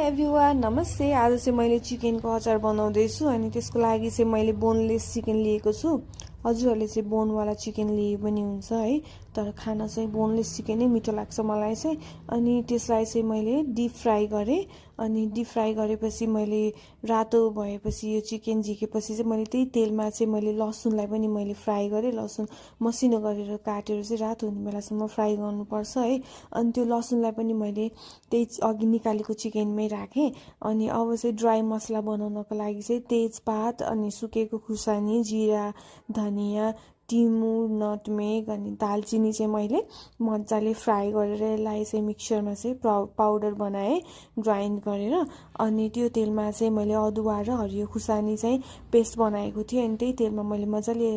Everyone नमस्ते। आज चाहिँ मैले चिकनको अचार बनाउँदैछु अनि त्यसको लागि चाहिँ मैले बोनलेस चिकन लिएको छु। हजुरहरूले चाहिँ बोनवाला चिकन लिए पनि हुन्छ है, तर खाना चाहिँ बोनलेस चिकनै मिठो लाग्छ मलाई चाहिँ। अनि त्यसलाई चाहिँ मैले डिप फ्राई गरेँ अनि डिप फ्राई गरेपछि मैले रातो भएपछि यो चिकन झिकेपछि चाहिँ मैले त्यही तेलमा चाहिँ मैले लसुनलाई पनि मैले फ्राई गरेँ। लसुन मसिनो गरेर काटेर चाहिँ रातो हुने बेलासम्म फ्राई गर्नुपर्छ है। अनि त्यो लसुनलाई पनि मैले त्यही अघि निकालेको चिकनमै राखेँ। अनि अब चाहिँ ड्राई मसला बनाउनको लागि चाहिँ तेजपात अनि सुकेको खुर्सानी, जिरा, धनियाँ, टिमुर, नटमेग अनि दालचिनी चाहिँ मैले मजाले फ्राई गरेर यसलाई चाहिँ मिक्सरमा चाहिँ पाउडर बनाएँ ग्राइन्ड गरेर। अनि त्यो तेलमा चाहिँ मैले अदुवा र हरियो खुर्सानी चाहिँ पेस्ट बनाएको थिएँ अनि त्यही तेलमा मैले मजाले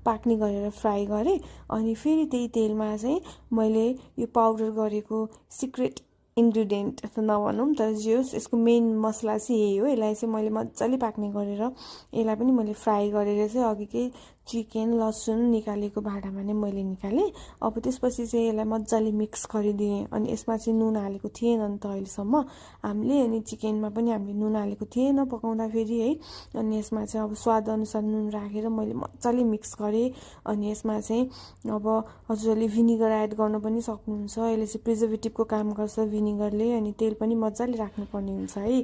पाक्ने गरेर फ्राई गरेँ। अनि फेरि त्यही तेलमा चाहिँ मैले यो पाउडर गरेको सिक्रेट इन्ग्रिडियन्ट त नभनौँ तर जे होस् यसको मेन मसला चाहिँ यही हो। यसलाई चाहिँ मैले मजाले पाक्ने गरेर यसलाई पनि मैले फ्राई गरेर चाहिँ अघिकै चिकन लसुन निकालेको भाँडामा नै मैले निकालेँ। अब त्यसपछि चाहिँ यसलाई मजाले मिक्स गरिदिएँ। अनि यसमा चाहिँ नुन हालेको थिएन नि त अहिलेसम्म हामीले, अनि चिकनमा पनि हामीले नुन हालेको थिएन पकाउँदाखेरि है। अनि यसमा चाहिँ अब स्वादअनुसार नुन राखेर मैले मजाले मिक्स गरेँ। अनि यसमा चाहिँ अब हजुरहरूले भिनिगर एड गर्न पनि सक्नुहुन्छ। यसले चाहिँ प्रिजर्भेटिभको काम गर्छ भिनिगरले। अनि तेल पनि मजाले राख्नुपर्ने हुन्छ है।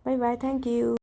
By by, thank you.